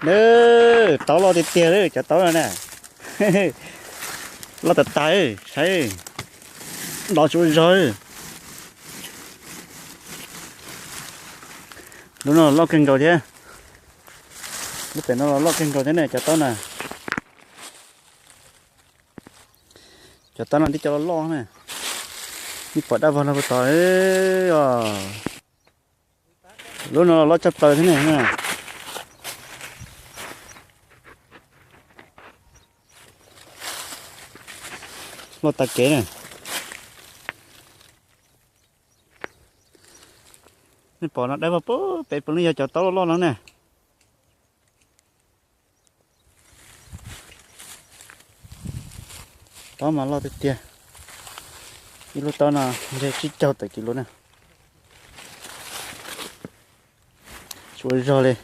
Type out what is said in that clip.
Nab, taub loj tiag tiag li cov taub no na. Loj tas tas, saib, nrov tsuj zog. Lub no loj kawg nkaus thiab. Lub pem no los loj kawg nkaus thiab ne cov taub na. Cov taub no tib co loj loj na. Ib pom dab vog no puag tod os. Lub no los loj tshaj plaws thiab ne. Loj tas kev na. Nej pom no dab vog puag pem puav leej yog cov taub loj loj no ne. Taub mas loj tiag tiag. Ib lub taub no ntshe tsib caug tawm kis lus na. Tsuj zog li.